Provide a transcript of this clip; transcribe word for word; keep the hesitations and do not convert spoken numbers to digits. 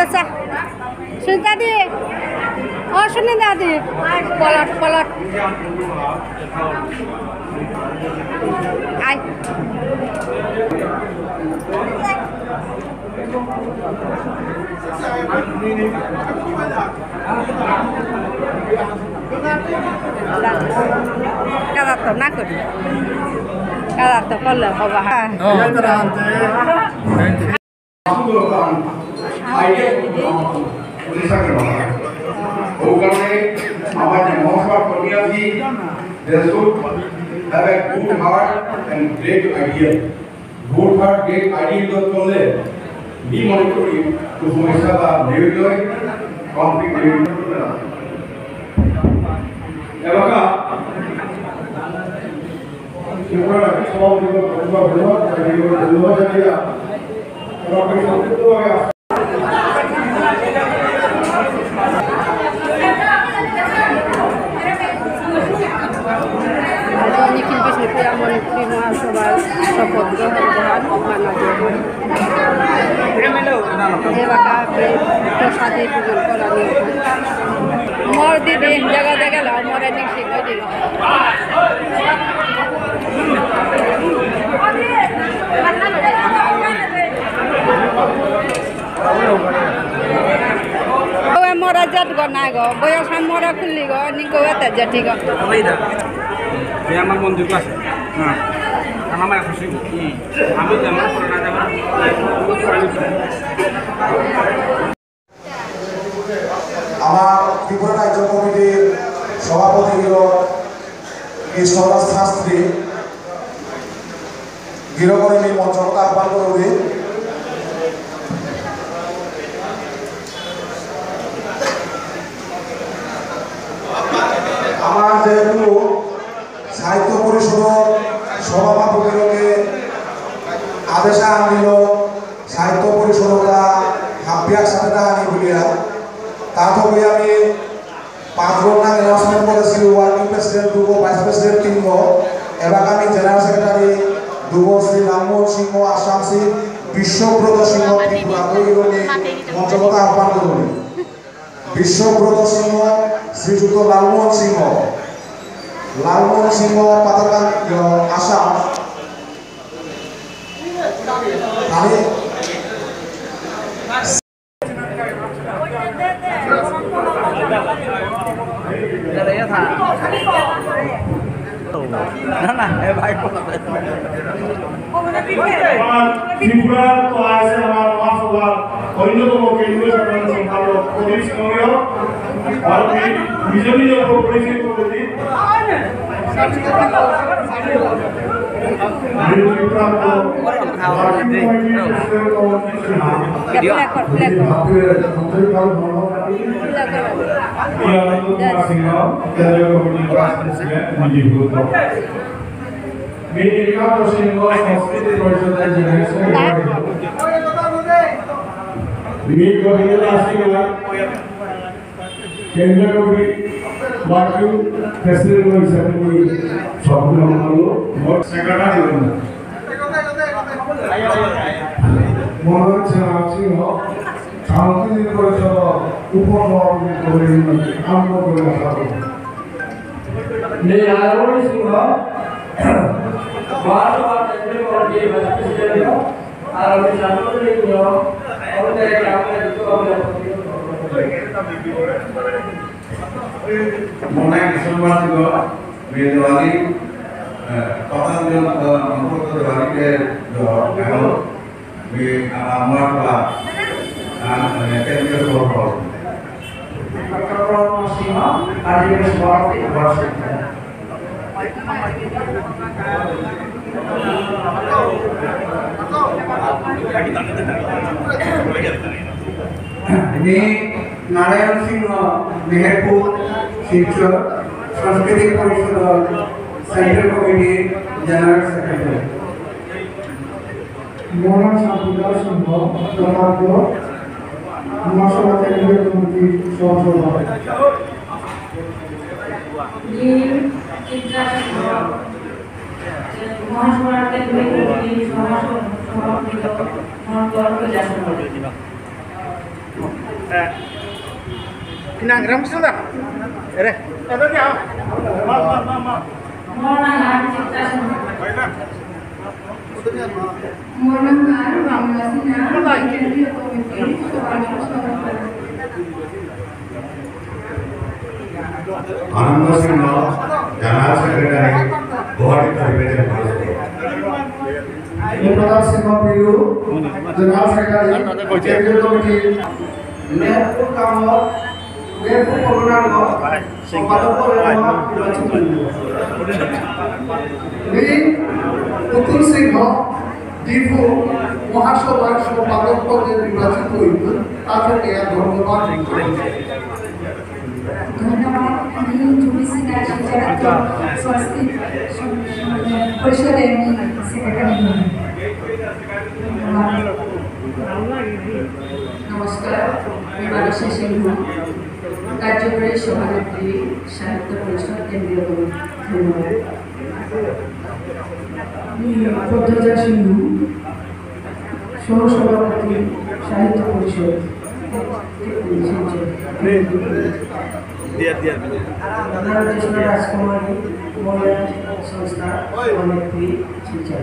আচ্ছা, সুনিতা দি, ও সুনিতা দি, plot, plot. আয়। কাদা তো না করি, কাদা তো করলে হবা। হ্যাঁ। ওখানে আমার যে মহাসভার কর্মী আছি, they should have a good heart and great idea. Good heart, great idea তো করলে, মি মনে করি, তো সমস্যা বা নির্দয়, conflict নির্দয়। এলাকা ত্রিপুরা রাজ্য সভাপতি প্রতিভা বড়ুয়া, তাকে ধন্যবাদ জানিয়ে আমরা সংক্ষিপ্তভাবে আজ নিখিল বিষ্ণুপ্রিয়া মণিপুরী মহাসভার শপথ গ্রহণ করার ঘোষণা দিয়ে হয়। এলাকা প্রসাদী পূজন করা নিয়ে হয়। মোর দিদি জায়গা জায়গা লাও, মোরে নিশ্চিত হয়ে দিল। ওই মোরা জাত গো না গো, বয়স আন মোরা খুললি গো, নিকো এতা জাতি গো। ওই দা, যে আমার বন্ধু আছে। হ্যাঁ, আমার মায়ের খুশি। হুম। আমি যেমন করোনা যেমন। আমার ত্রিপুরা রাজ্য কমিটির সভাপতি হল কৃষ্ণদাস শাস্ত্রী, গিরকরে মি মঞ্চগত আহ্বান করুরি। আমার যেহেতু সাহিত্য পরিষদর সভাপতিগণকে আদেশ আনিল, সাহিত্য পরিষদতা হাবিয়াক সাথে আনি বুলিয়া, তা তো আমি পাঁচজন নাম announcement করেছি, working president দুগো, vice president তিনগো, এবার আমি general secretary দুগো, শ্রী রামমোহন সিংহ আসাম, শ্রী বিশ্বব্রত সিংহ ত্রিপুরা, দুইজনই মঞ্চগত আহ্বান করুরি। বিশ্বব্রত সিংহ, শ্রীযুক্ত লালমোহন সিংহ, লালমোহন সিংহ, পাথারকান্দি, আসাম। তাহলে না, না, এ ভাই, কোন আমার ত্রিপুরার তো আছে আমার মহাসভার অন্যতম কেন্দ্রীয় সাধারণ সম্পাদক প্রদীপ সিংহ। আর নি-, নিজে নিজে পরিচয় করে দিন। নিযুক্তিপ্রাপ্ত working committee president of সিংহ। নিযুক্ত। মি একাদশ সিংহ সংস্কৃতি পরিষদের general secretary। মি গোবিন্দ দাস সিংহ কেন্দ্রীয় কমিটি working president হিসাবে মি সভাপতি হলো, মোর secretary হলো। মনোজ সিংহ, সাংস্কৃতিক পরিষদ উপসভাপতি করে আরম্ভ করে আসা হলো। মি আরবি সিংহ, বারো বার কেন্দ্রীয় কমিটি vice president, আর আমি সাংগঠনিক নিয়ম, আমাদের এই গ্রামে যুক্ত হবে। মনে হয় ডিসেম্বর ছিল, মি দেওয়ালি, আহ, পাতাল দিন, আহ, অন্তত দেওয়ালিতে দেওয়া, এখন মি, আহ, আমার বা, আহ, মানে, কেন্দ্রীয় সভা। ডক্টর প্রণব সিংহ, কাজী সভাপতি, বর্ষিত। মি নারায়ণ সিংহ মেহেরপুর, শিলচর, সংস্কৃতি পরিষদর central committee general secretary। Manoj শান্তিদাস সিংহ, প্রতাপগড়, মহাসভা কেন্দ্রীয় কমিটির সহসভাপতি। মি চিত্রা সিংহ, মহাসভা কেন্দ্রীয় কমিটির সহসভাপতি, মহানগর Kailashahar. Pinang Ramkisna da. Ere. Ere dia. Ma, ma, ma, ma. Aনন্দ সিংহ, জেনারেল সেক্রেটারি, গুয়াহাটি রিপ্রেজেন্ট করেসে। বিপ্রতাপ সিংহ পিলু, জেনারেল সেক্রেটারি, কেন্দ্রীয় কমিটি, মেহেরপুর কামত, মেহেরপুর পরগনার সম্পাদক পদে নির্বাচিত হইল। মি পুতুল সিংহ, ডিফু মহাসভার সম্পাদক পদে নির্বাচিত হইল, তাকে ধন্যবাদ। ধন্যবাদ। আমি জুলি সিনহা, শিলচর সংস্কৃত পরিষদে আমি সেক্রেটারি হই। ধন্যবাদ। নমস্কার, আমি মানসী সিংহ, কার্যকরী সভানেত্রী, সাহিত্য পরিষদ, কেন্দ্রীয় কমিটি। ধন্যবাদ। আমি পদ্মজা সিংহ, সহসভাপতি, সাহিত্য পরিষদ। দিয়া, দিয়া, দিয়া। আমার দেশের রাজকুমারী মহিলা সংস্থা সভানেত্রী, শিলচর।